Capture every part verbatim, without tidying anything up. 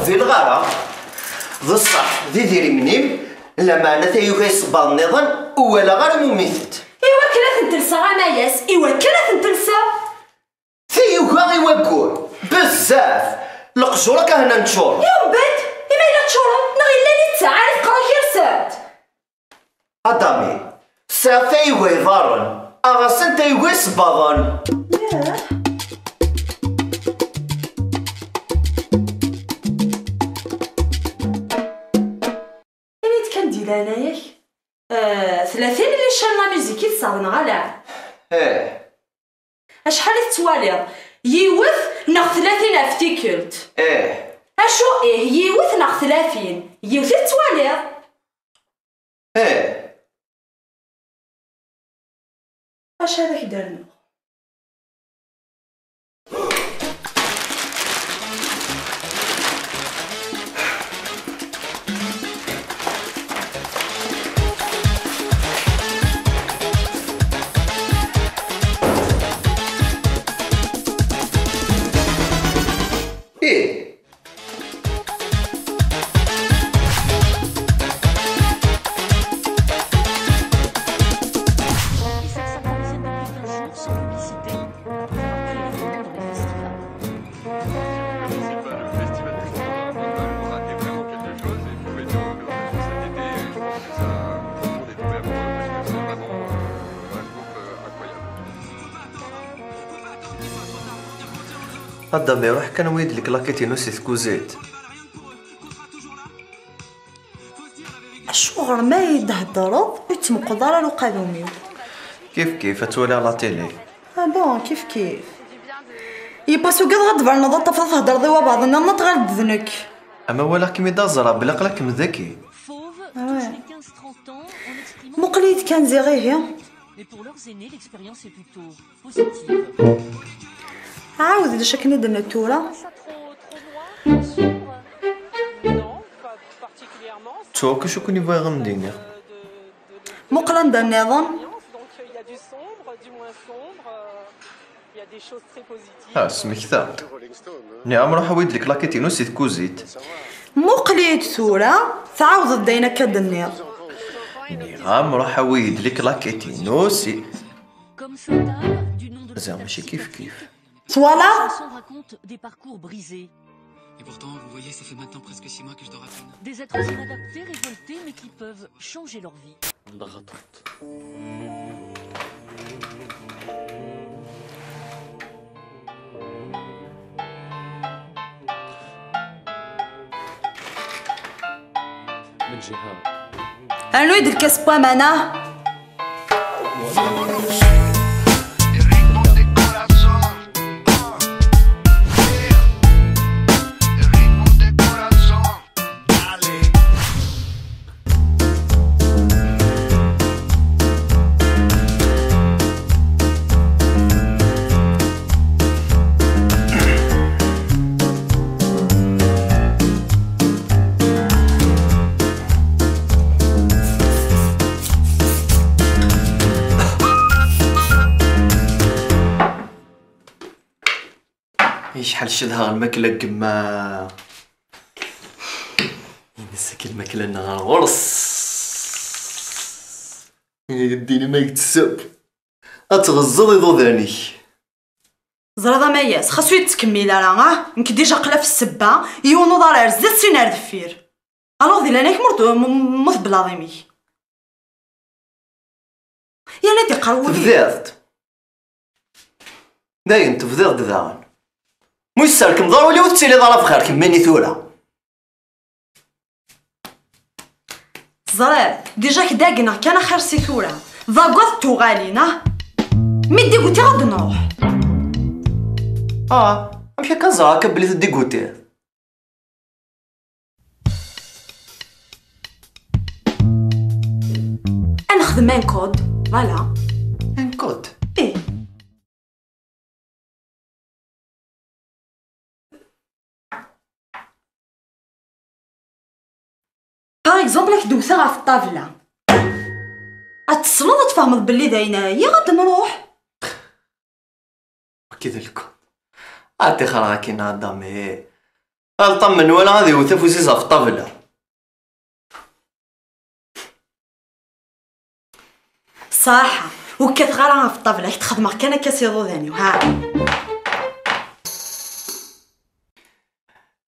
Di lɣara, d ṣṣeḥ, d idrimen-im, lameɛna tayuga isebbaḍ nniḍen, ur walaɣ ara mumit-d. Iwakken ad tent-lseɣ a Mayas, iwakken ad tent-lseɣ. Tayuga i waggur, bezzaf! Leqjur akka hna neččur. Yumbet, imi yella ččuren, neɣ yella littseɛ ara teqra gar-sent? Adami, tesɛiḍ tayuga iḍarren, aɣ-asen tayuga isebbaḍen. Ini-d kan di leɛnaya-k. Eh, tlatin n lichan la musique i tesɛiḍ neɣ ala? Eh. Acḥal i tettwaliḍ? Yiwet neɣ tlatin ɣef tikkelt? Eh. Acu ih, yiwet neɣ tlatin? Yiwet i tettwaliḍ? Eh. Acu ara k-d-rnuɣ? Ih. Les sept cents parisiennes de plus de quinze jours sans publicité. Après les événements dans les festivals. C'est pas le festival des standards. On a raté vraiment quelque chose et vous pouvez dire au gouvernement cet été, et je pense que ça, tout le monde est ouvert pour eux parce que c'est vraiment, euh, un groupe, euh, incroyable. Adam iruḥ kan wid leklakitin-u si tkuzit. Acuɣer ma yi-d-theddreḍ ur ttmuqquleḍ ara ar uqadum-iw? Kif kif, ad twaliɣ la télé. Ah bon, kif kif. Yiwwas ugadeɣ ad d-tberneḍ ad tafeḍ theddreḍ i wabaḍ-nniḍen ad tɣileḍ d nekk. Ama walaɣ-kem-id aẓra, belli aql-akem daki. Ah ouais. Muqel-iyi-d kan ziɣ ihi. Ɛawed d acu akken i d-tenniḍ tura. Ttuɣ acu akken i bɣiɣ ad m-d-iniɣ. Muqel anda nniḍen. Ah, smektaɣ-d. Niɣ-am ruḥ awi-d leklakitin-u si tkuzit. Muqel-iyi-d tura, tɛawdeḍ-d ayen akka d-tenniḍ. Niɣ-am ruḥ awi-d leklakitin-u si Comme ce dalle du nom de Ziɣ mačči kif kif. Twalaḍ? Sans raconte des parcours brisés. Et pourtant, vous voyez, ça fait maintenant presque six mois que je dors à peine. Des êtres inadaptés, révoltés, mais qui peuvent changer leur vie. Rnu-yi-d lkas n waman, ah! Acḥal cedhaɣ lmakla n gma. Ini-as akk lmakla-nneɣ ɣer ɣur-s. Ini-as ddin ma yettessab. Ad tɣeẓẓeḍ iḍudan-ik. Ẓriḍ a Mayas, xas ur yi-d-ttkemmil ara, ah? Nekk dija aql-i ɣef ssebba, yiwen uḍar ar zdat, sin ar deffir. Alors di leɛnaya-k ma ur t-, m-, m-, ur teblaḍ imi-k. Yerna d-iqqar wul-iw. Tebdiḍ-d. Dayen, tebdiḍ-d daɣen. Ma ur yi-tesserkmeḍ ara ul-iw, ur tettiliḍ ara bxir kemmini tura. Teẓriḍ, dija k-dagneɣ kan axir si tura. D agad n tuɣalin, ah? Mi d-igutiɣ ad d-nruḥ. Ah, amek akka ẓriɣ akka belli teddigutiḍ? Ad nexdem un code, voilà. Un code? Ih. Par exemple, ad k-d-wteɣ ɣef ṭṭabla. Ad tesleḍ, ad tfehmeḍ belli d ayen ɛyiɣ, ad d-nruḥ. Wagi d lkul. Ad ṭixreɣ akkin a Adam, ih. Alṭam menwala ad iwet afus-is ɣef ṭṭabla. Ṣaḥa, ur kkateɣ ara ɣef ṭṭabla, ak t-xedmeɣ kan akka s iḍudan-iw, ha.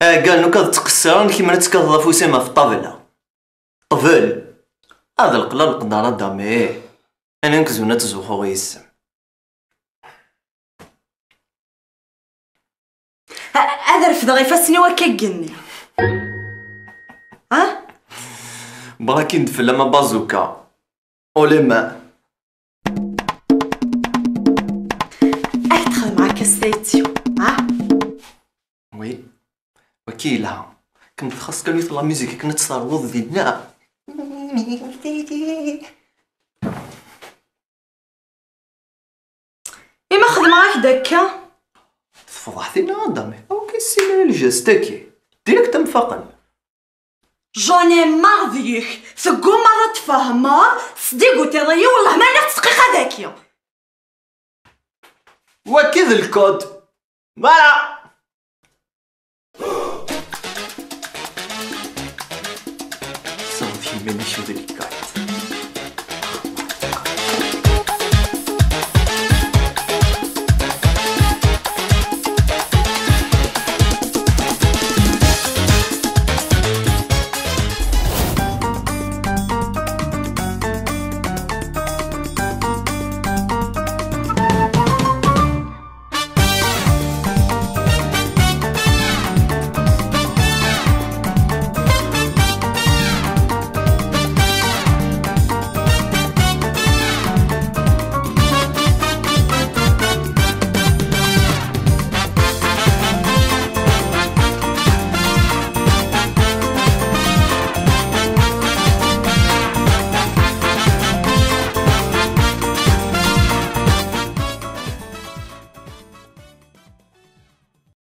Agal nuka ad ttqeṣṣiren, kemmel ad tekkateḍ afus-im ɣef ṭṭabla. Ṭbel. Ad lqel a leqder a dami. Anen kezun ad tzuxxuɣ yis-m. A-, ad refdeɣ ifassen-iw akka deg igenni. Ha? Brakin-d fell-am a bazuka. Olema. Ad k-d-xedmeɣ akka s tayet-iw, ha? Oui. Waki yelha. Kem txaṣ kan la musique akken ad tt-terwuḍ dinna. Ima xedmeɣ-ak-d akka? Tfeḍḥeḍ-iyi a dami. Awi kan simmal lǧast-agi. Direct am faqen. J'en ai marre deg-k. Teggumaḍ ad tfehmeḍ, tesdigutiḍ-iyi, wellah ma lliɣ ttseqqixeɣ daki. Waki d lkod. Voilà. Sauf iman-ik d lkod.